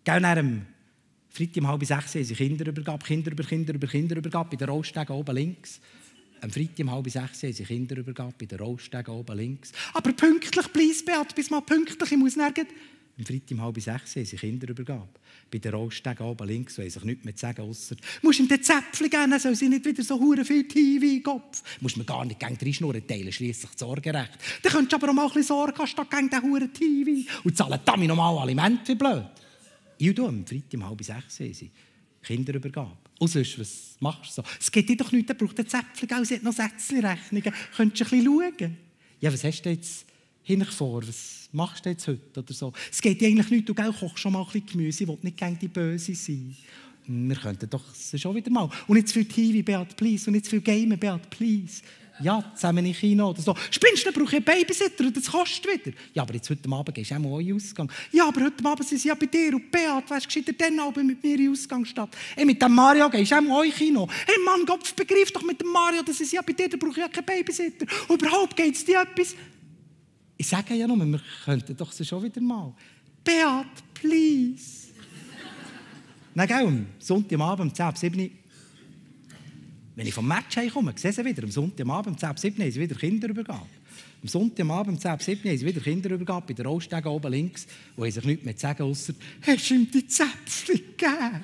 Gell, nach dem Freitag um 5:30 haben sie Kinderübergabe bei den Rollstegen oben links. Am Freitag um 5:30 haben sie Kinderübergabe bei den Rollstegen oben links. Aber pünktlich, please, Beat, bis mal pünktlich, ich muss nirgends. Am Freitag um 5:30 haben sie Kinderübergabe bei den Rollstegen oben links, und haben sich nichts mehr zu sagen, ausser «Musst ihm den Zäpfchen geben, dann soll sie nicht wieder so hure viel TV in den Kopf.» Musst mir gar nicht gegen reinschnurren, teilen schliesslich das Sorgerecht. Dann könntest du aber auch mal ein bisschen Sorge haben, statt gegen den hure TV. Und zahlen damit nochmal Alimente, wie blöd. Ich und am Freitag um 5:30 haben sie Kinderübergabe. Und sonst, was machst du so? Es geht dir doch nichts, dann braucht der Zäpfchen, gell? Sie hat noch Sätzchen-Rechnungen. Könntest du ein bisschen schauen? Ja, was hast du jetzt hinten vor? Was machst du jetzt heute oder so? Es geht dir eigentlich nichts, du kochst schon mal ein bisschen Gemüse, ich will nicht gegen die Böse sein. Wir könnten doch schon wieder mal. Und nicht zu viel TV, Beat, please. Und nicht zu viel Gamen, Beat, please. Ja, zusammen in Kino oder so. Spinnst du, dann brauche ich einen Babysitter und das kostet wieder. Ja, aber jetzt heute Abend gehst du auch mal in den Ausgang. Ja, aber heute Abend sind sie ja bei dir und Beat, weißt du, gescheiter dann Abend mit mir in den Ausgang statt. Hey, mit dem Mario gehst du auch mal in Kino. Hey Mann, Kopf, begreif doch mit dem Mario, das ist ja bei dir, da brauche ich ja keinen Babysitter. Und überhaupt geht es dir etwas. Ich sage ja nur, wir könnten doch schon wieder mal. Beat, please. Dann gell, am Sonntagabend um 10:07 wenn ich vom Match heimkomme, sehe sie wieder. Am Sonntagabend um 10:07 haben sie wieder Kinderübergabe. Am Sonntagabend um 10:07 haben sie wieder Kinderübergabe bei den Rollstegen oben links und haben sich nichts mehr zu sagen, ausser «Hast du ihm die Zäpfchen gegeben?»